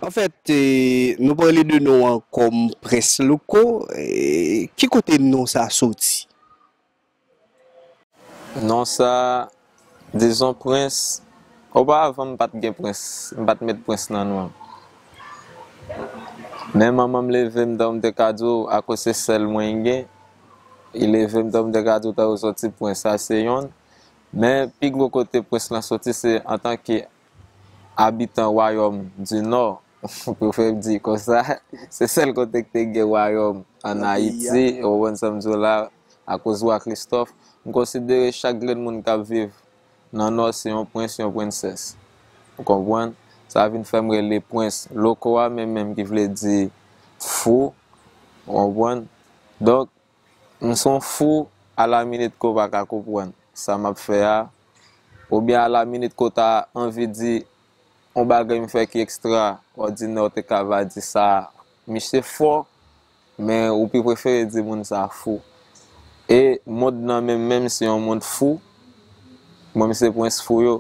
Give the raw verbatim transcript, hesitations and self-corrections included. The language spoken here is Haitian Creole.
Anfèt, eh, nou pale de non an kòm Prens Louko. Eh, ki kote non sa soti? Non sa, dizon Prens, oparavan m pa t gen Prens, m pa t met Prens nan non an. Men manman m leve m, tankou m te ka di w, akoz se sèl mwen l gen, li leve m, tankou m te ka di w, tankou soti Prens, sa se yonn. Men pi gwo kote Prens lan soti, se antanke abitan Wayòm di Nò, m prefere di konsa, se sèl kote ki te gen wayòm ann Ayiti, ou konprann sa m di w la, akoz Wa Kristòf. M konsidere chak grenn moun k ap viv nan Nò se yon prens, yon prensès. Ou konprann? Sa vin fè m rele Prens Louko a menm menm ki vle di fou. Ou konprann? Donk, m se yon fou alaminit ke w pa ka konprann sa m ap fè a, oubyen alaminit ke w ta anvi di yon bagay m fè ki ekstraòdinè, w te ka va di sa, misye fò, men ou pi prefere di moun sa fou. E mond nan menm menm se yon mond fou, mwen m se prens fou yo.